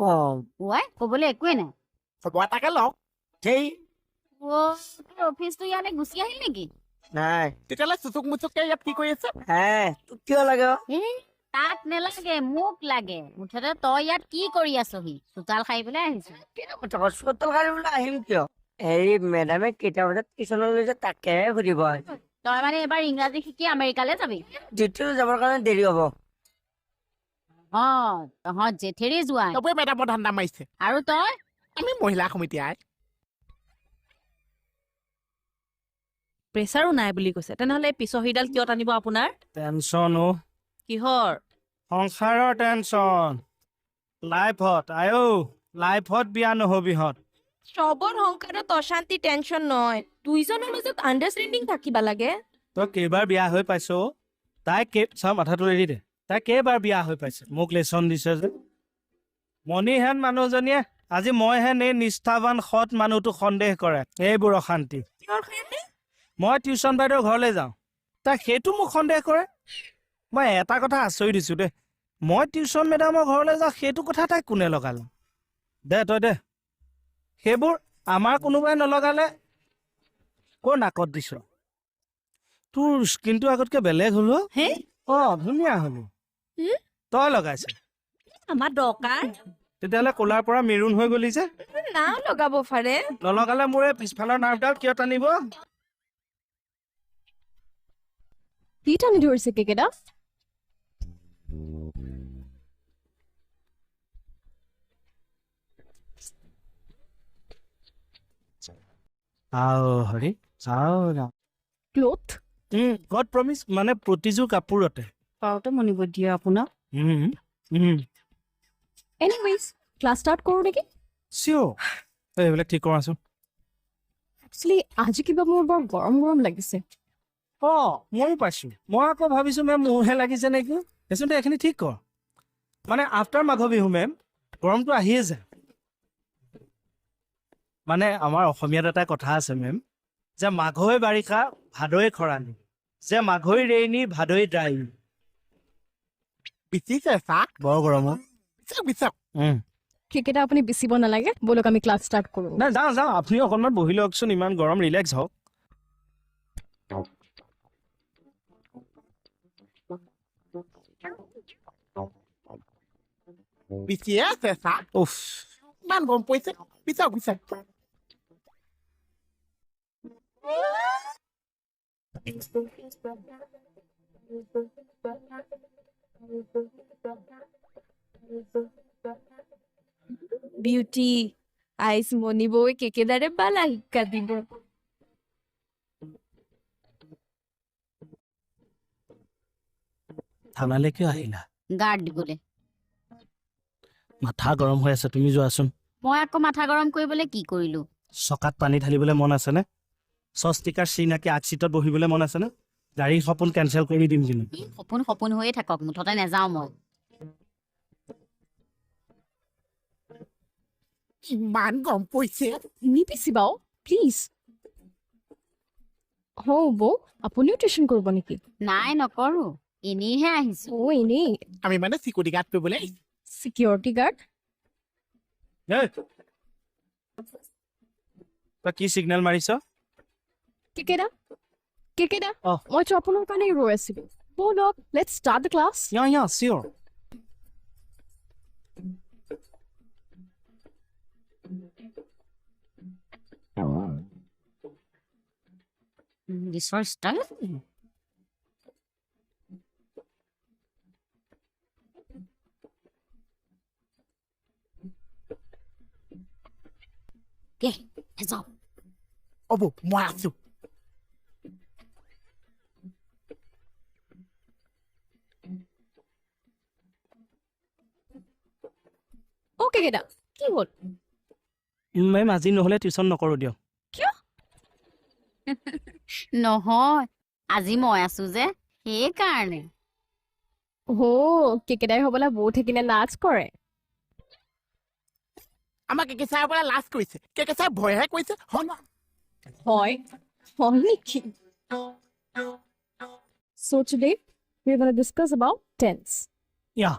কম? Y, ক'বলৈ একোৱেই নাই। খবৰ এটাকে লওক। সেই অ', তোৰ অফিচটো ইয়ালৈ গুচি আহিল নেকি? নাই। তেতিয়াহ'লে চুচুক মুচুককে ইয়াত কি কৰি আছে? হে, তোক কিয় লাগে অ? এই, তাক নেলাগে, মোক লাগে। মুঠতে তই ইয়াত কি কৰি আছহি? চোতাল সাৰিবলৈ আহিছ? কিনো কথা কওঁ, চোতাল সাৰিবলৈ আহিম কিয়? হেৰি, মেডামে কেইটা বজাত টিউচনলৈ যায় তাকেহে সুধিব আহিছো। তই মানে এইবাৰ ইংৰাজী শিকি আমেৰিকালৈ যাবি? ডিউটিলৈ যাবৰ কাৰণে দেৰি হ'ব। অ, তহঁত জেঠেৰি যোৱা। চবেই মেডামৰ ধান্দা মাৰিছে। আৰু তই? আমি মহিলা সমিতি আই। প্ৰেছাৰো নাই বুলি কৈছে, তেনেহ'লে এই পিছৰ সিডাল কিয় টানিব আপোনাৰ? টেনচন অ। কিহৰ? সংসাৰৰ টেনচন। লাইফত আয়ৌ, লাইফত বিয়া নহবিহঁত। চবৰ সংসাৰত অশান্তি টেনচন নহয়, দুইজনৰ মাজত আণ্ডাৰষ্টেণ্ডিং থাকিব লাগে। তই কেইবাৰ বিয়া হৈ পাইছ অ? তাই কেই, চা মাথাটো এৰি দে, তাই কেইবাৰ বিয়া হৈ পাইছে? মোক লেচন দিছে যে মণিহেন মানুহজনীয়ে আজি মইহেন এই নিষ্ঠাবান সৎ মানুহটো সন্দেহ কৰে। এইবোৰ অশান্তি। কিহৰ কাৰণে? মই টিউচন বাইদেউৰ ঘৰলৈ যাওঁ, তাই সেইটো মোক সন্দেহ কৰে। মই এটা কথা আচৰিত দিছোঁ দেই, মই টিউচন মেডামৰ ঘৰলৈ যাওঁ সেইটো কথা তাই কোনে লগালে? দে তই দে, সেইবোৰ আমাৰ কোনোবাই নলগালে। কৰ নাকত দিছ? তোৰ স্কিনটো আগতকে বেলেগ হ'ল অ। হে? অ, ধুনীয়া হ'ল। হুম? তই লগাইছ? আমাৰ দৰকাৰ। তেতিয়াহ'লে ক'লাৰ পৰা মেৰুণ হৈ গ'লি যে। না লগাব পাৰে। নলগালে মোৰ এই পিছফালৰ নাৰ্ভডাল কিয় টানিব? কি টানি ধৰিছে কেকেদা? আও হৰি, আও ৰাম। ক্লথ? গড প্ৰমিছ, মানে প্ৰতিযোৰ কাপোৰতে। পাৰোঁতে মনিব দিয়ে আপোনাক। এনিৱেইজ, ক্লাছ ষ্টাৰ্ট কৰোঁ নেকি? চিয়'ৰ। এই, এইবিলাক ঠিক কৰাচোন। একচুৱেলি আজি কিবা মোৰ বৰ গৰম গৰম লাগিছে। অ, ময়ো পাইছোঁ। মই আকৌ ভাবিছোঁ মেম মোৰহে লাগিছে নেকি। দেচোন তই এইখিনি ঠিক কৰ। মানে আফটাৰ মাঘ বিহু মেম গৰমটো আহিয়ে যায়। মানে আমাৰ অসমীয়াত এটা কথা আছে মেম, যে মাঘৈ বাৰিষা ভাদৈ খৰালি, যে মাঘৈ ৰেইনি ভাদৈ ড্ৰাই। বিচিছে চাহ। বৰ গৰম অ। বিচাক বিচাক। কেকেদা, আপুনি বিচিব নালাগে, ব'লক আমি ক্লাছ ষ্টাৰ্ট কৰোঁ। নাই, যাওঁ যাওঁ, আপুনি অকণমান বহি লওকচোন, ইমান গৰম, ৰিলেক্স হওক। বিচিয়ে আছে চাহ। উফ, ইমান গৰম পৰিছে, বিচাক বিচাক। বিউটি আইস মণি বৌয়ে কেকেদাৰে বালা শিক্ষা দিব। থানালৈ কিয় আহিলা? গাৰ্ড দিবলৈ। মাথা গৰম হৈ আছে, তুমি যোৱাচোন। মই আকৌ মাথা গৰম কৰিবলৈ কি কৰিলো? চকাত পানী ঢালিবলৈ মন আছেনে? স্বস্তিকাৰ চিনাকি আগ চিটত বহিবলৈ মন আছেনে? গাড়ীৰ সপোন কেঞ্চেল কৰি দিম কিন্তু। ই, সপোন সপোন হৈয়ে থাকক, মুঠতে নাযাওঁ মই। ইমান গৰম পৰিছে। নিপিচিবা অ, প্লিজ। হৌ বৌ, আপুনিও টিউচন কৰিব নেকি? নাই, নকৰো, এনেইহে আহিছো। অ, এনেই। আমি মানে চিকিউৰিটি গাৰ্ড কৰিবলৈ আহিছো। Security guard? এই, তই কি চিগনেল মাৰিছ? কেকেদা, কেকেদা। অ। মইতো আপোনাৰ কাৰণেই ৰৈ আছিলো। ব'লক, let's start the class. Yeah, sure. ইংলিছৰ ষ্টাইল। কে নাযাওঁ। অবু, মই আছো। অ কেকেদা, কি হ'ল? মেম, আজি নহ'লে টিউচন নকৰোঁ দিয়ক। কিয়? নহয়, আজি মই আছো যে, সেইকাৰণে। অ', কেকেদাই হ'বলা বৌ থাকিলে লাজ কৰে। আমাক কেকে ছাৰৰ পৰা লাজ কৰিছে? কেকে ছাৰ ভয়হে কৰিছে, হয় ন? হয় হয় নেকি? So today we're going to discuss about tense. Yeah.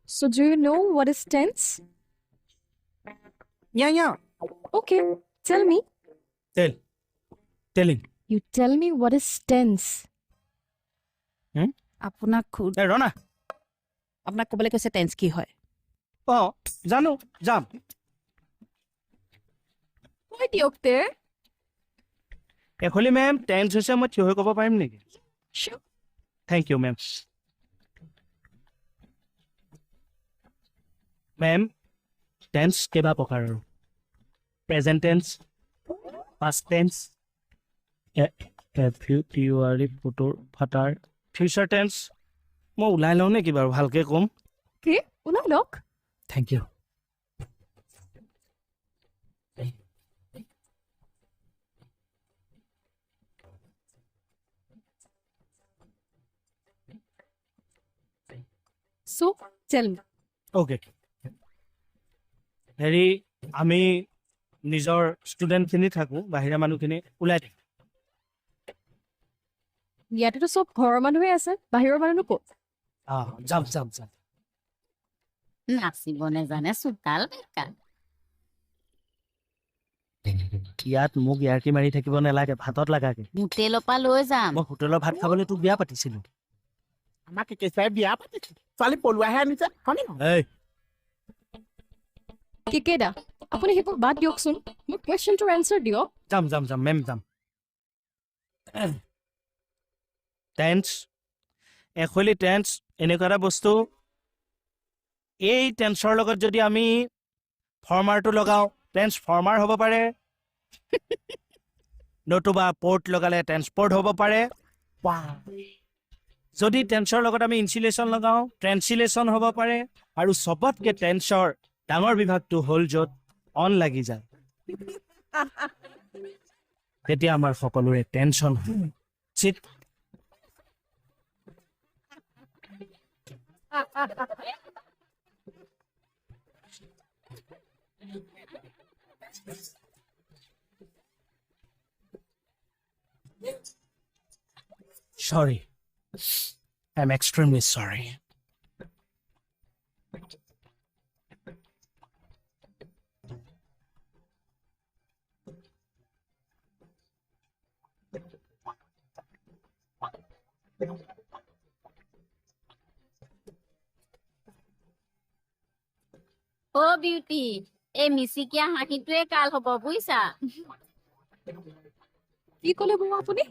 So do you know what is tense? Yeah. Okay, tell me. Tell telling. You tell me what is tense. আপোনাক এই ৰণা। আপোনাক ক'বলৈ কৈছে টেন্স কি হয়। অঁ, জানো, যাম। কৈ দিয়ক তে। এখলি মেম, টেন্স হৈছে, মই থিয় হৈ ক'ব পাৰিম নেকি? Sure. Thank you ma'am. Ma'am, tense কেইবা প্ৰকাৰৰ। Present tense, past tense, F U T U R E ফুটোৰ ফাটাৰ, ফিউচাৰ টেন্স। মই ওলাই লওঁ নেকি বাৰু, ভালকৈ ক'ম? কি, ওলাই লওক। Thank you. So tell me. Okay, হেৰি, আমি নিজৰ ষ্টুডেণ্টখিনি থাকোঁ, বাহিৰা মানুহখিনি ওলাই থাকে। ইয়াতেতো চব ঘৰৰ মানুহে আছে, বাহিৰৰ মানুহনো ক'ত? অঁ, যাম যাম যাম। নাচিব নেজানে, চোতাল বেকা। ইয়াত মোক ইয়াৰ্কি মাৰি থাকিব নালাগে, ভাতত লাগাকে। হোটেলৰ পৰা লৈ যাম। মই হোটেলৰ ভাত খাবলৈ তোক বিয়া পাতিছিলো? আমাক কেকেচাই বিয়া পাতিছে, ছোৱালী পলুৱাহে আনিছে, হয়নে নহয়? এই। কেকেদা, আপুনি সেইবোৰ বাদ দিয়কচোন, মোক কুৱেশ্যনটোৰ এনচাৰ দিয়ক। যাম যাম যাম মেম, যাম। টেন্স এখলি, টেন্স এনেকুৱা এটা বস্তু, এই টেন্সৰ লগত যদি আমি ফৰ্মাৰটো লগাওঁ, টেন্স ফৰ্মাৰ হ'ব পাৰে, নতুবা পৰ্ট লগালে ট্ৰেন্সপৰ্ট হ'ব পাৰে। যদি টেন্সৰ লগত আমি ইনচিলেশ্যন লগাওঁ, ট্ৰেন্সিলেশ্যন হ'ব পাৰে। আৰু চবতকৈ টেন্সৰ ডাঙৰ বিভাগটো হ'ল য'ত অন লাগি যায়, তেতিয়া আমাৰ সকলোৰে টেনশ্যন হয়। চিত। Sorry. I'm extremely sorry. O beauty, এই মিচিকীয়া হাঁহিটোৱে কাল হ'ব, বুজিছা? কি ক'লে বাৰু আপুনি?